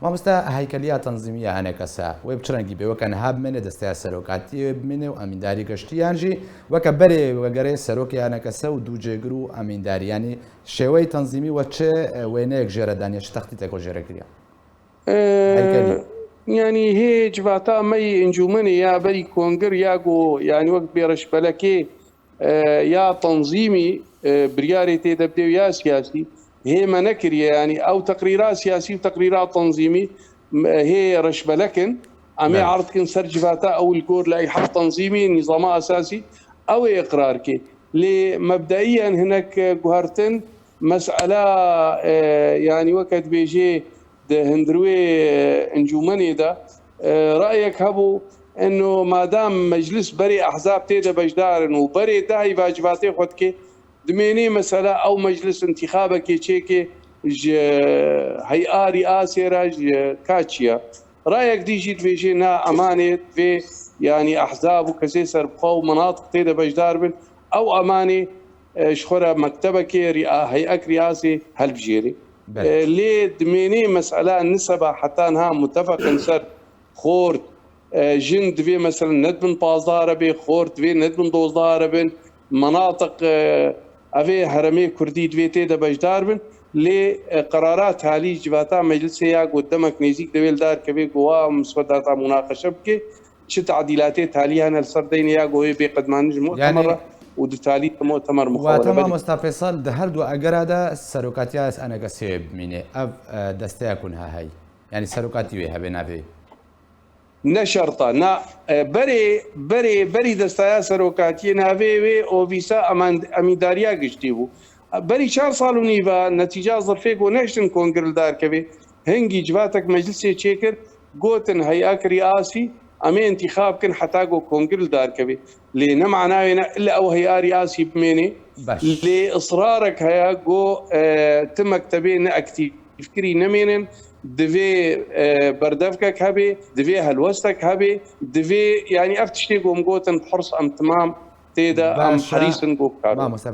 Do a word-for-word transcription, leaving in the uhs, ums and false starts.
Mamoste, heykeliya tenzîmî ya E N K S wê bi çi rengî bê? Weke niha bimêne desteya serokatiyê wê bimêne û emîndarî geştî, yan jî weke berê vegerê serokê E N K S û dû cêgir û emîndarî, yanî şêweyê tenzîmî we çi, e, wêneyek jê re daniye, çi textîtek we jê re kiriye? Ee, Heykeli. Yani hê civata me yê encûmenê ya berî kongir ya ku yani wek bê reşbelekê, e, ya tenzîmî, e, biryarê tê de bidê û ya siyasî hê me nekiriye. Yani ew teqrîra siyasî û teqrîra tenzîmî, m-, hê reşbelek in. Em ê Evet. erd dikin ser civata ew li gor leyha tenzîmî, nîzama esasî ew ê iqrar kê. Lê mebdeiyen hinek, e, guhertin, mesela, e, yani weke dibêjê di hundirwê, e, encûmenê de, e, rayek hebû, eno madam meclis berê ehzab tê de beşdar in û berê dahî vacibatê xwe dike, dimênê mesela ew meclis intîxabekê çêke ji hey'a rîasê re ji ka çi ye. Rayek dî jî dibêje na emanê divê, yani ehzab û kesê serbixwe û menatiq tê de beşdar bin. Ew emanê, e, ji xwe re mektebekê rîa-, hey'ek rîasê helbijêrê. Belê. E, lê dimênê mesela niseba heta niha mutefeqin ser xort, e, jin divê mesela nedibin pazdeh re bê, xort divê nedibin dozdeh re bin, menatiq, e, evê heremê kurdî divê tê de beşdar bin. Lê, e, qerara talî civata meclisê ya ku demek nêzîk divê li dar kevê ku wa miswedata munaqeşe bike, çi tadîlatê talî hene li ser deynê ya ku wê bê qedmanin ji mu'temer Yani re û di talî de mu'temer Wate muxawele. Belê. Mamosta Fêsal, di her du egera de serokatiya S N K S'ê bimîne. Ev, e, desteya ku niha heye. Yani serokatî wê hebe navê. Ne şerta, na, e, berê, berê, berî destaya serokatiyê navê wê ovîsa eman-, emîndariya giştî bû. Berî çar sal û nîva netîca zirfê ku neştin kongir li dar kevê, hingî civatek meclisê çêkir, gotin hey'ek rîasî, em ê intîxab kin heta ku kongir li dar kevê. Lê ne mana wê ne illa ew hey'a rîasî bimênê. Baş. Lê israrek heye ku, e, ti mektebê ne aktîf kirî nemênin, divê, e, berdevkek hebê, divê helwestek hebê, divê, yani ev tiştê ku em gotin, hirs em timam tê de, em Baş e. herîs in ku bikare. Mamoste